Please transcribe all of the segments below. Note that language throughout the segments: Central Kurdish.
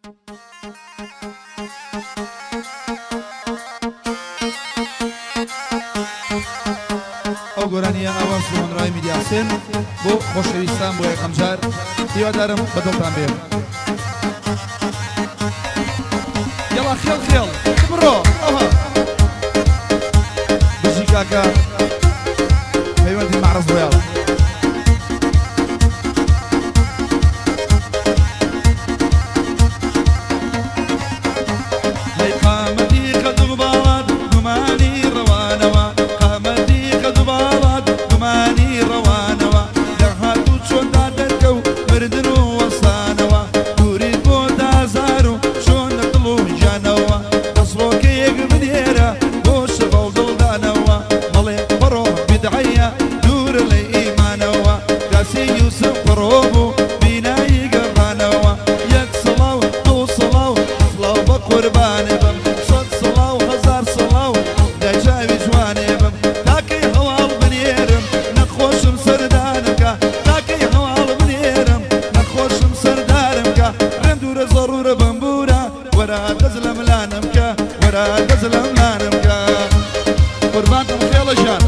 ئەو گۆرانیە ئاواز و هۆنراوی میدیا حسێن بۆ خۆشەویستان بۆ یەکەم جار هیوادارم بە دڵتان بێ. یەڵا خێڵ خێڵ بڕۆ ئەوها بژی کاکە پەیوەندی مەعرەز ڕۆیاڵ. هەی قامەتی قەد و باڵات گومانی ڕەوانەوە قامەتی قەد و باڵات گومانی ڕەوانەوە لە هات و چۆندا دەرکەو مردن و وەستانەوە دووریت بۆ دازار و چۆن لە دڵ و گیانەوە دەسڕۆکەیەک بنێرە بۆ شەغڵ دڵدانەوە مەڵێ بڕۆ بیدعەیە دوورە لە ئیمانەوە کاسی یوسف پڕۆ بوو بینایی گەڕانەوە یەک سڵاو دوو سڵاو سڵاو بە قوربانێ بم سەد سڵاو هەزار سڵاو لە چاوی جوانێ بم تاکەی هەواڵ بنێرم نەخۆشم سەردانم کە تاکەی هەواڵ بنێرم نەخۆشم سەردارم کە ڕێم دوورە زەڕوورە بمبوورە وەرە دەست لە ملانم کە وەرە دەست لە ملانم کە قوربانتم خێڵە ژان.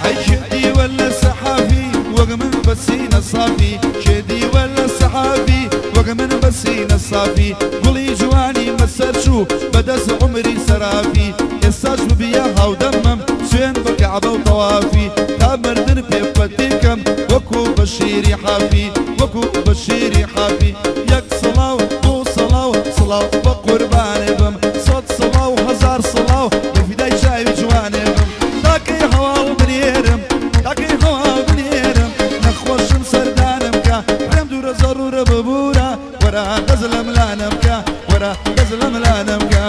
ئەی شدی ولا سەحافی وەک من بەسینە سافی شدی ولا سەحافی وەک من بەسینە سافی گوڵی جوانی مەسەر چوو بەدەست عومری سەرافی ئێستاش ببیە هاودەمم سوێن بە کەعبە و تەوافی تا مردن پێ پەتی کەم وەکو بەشیری حافی وەکو بەشیری حافی یەک سڵاو دوو سڵاو سڵاو بە قوربانێ بم سەد سڵاو هەزار سڵاو بە فیدای چاوی جوانێ بم تاکەی هەواڵ بنێرم تاکەی هەواڵ بنێرم نەخۆشم سەردانم کە ڕێم دوورە زەڕوورە ببوورە وەرە دەست لە ملانم کە وەرە دەست لە ملانم کە.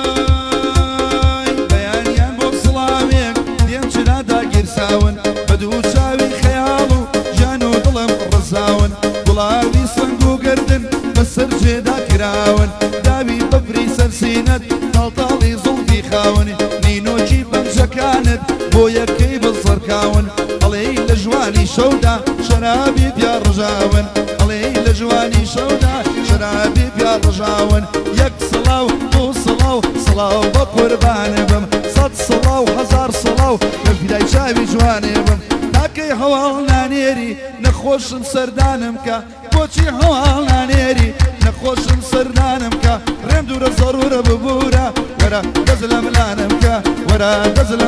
ئای بەیانیان بۆ سڵاوێک دێم چرا داگیرساون بە دوو چاوی خەیاڵ و ژان و دڵم ڕزاون گوڵاوی سەنگ و گەردن بەسەر جێدا کراون داوی بەفری سەر سینەت تاڵتاڵی زوڵفی خاون نینۆکی پەنجەکانت بۆ یەکەی بەزەڕکاون ئەڵێی لە ژوانی شەودا شەرابی پیا ڕژاون ئەڵێی لە ژوانی شەودا شەرابی پیا ڕژاون یەک سڵاو دوو سڵاو سڵاو بە قوربانێ بم سەد سڵاو هەزار سڵاو لە فیدای چاوی جوانێ بم تاکەی هەواڵ نانێری نەخۆشم سەردانم کە بۆچی هەواڵ نانێری نەخۆشم سەردانم کە ڕێم دوورە زەڕوورە ببوورە وەرە دەست لە ملانم کە وەرە دەست لە.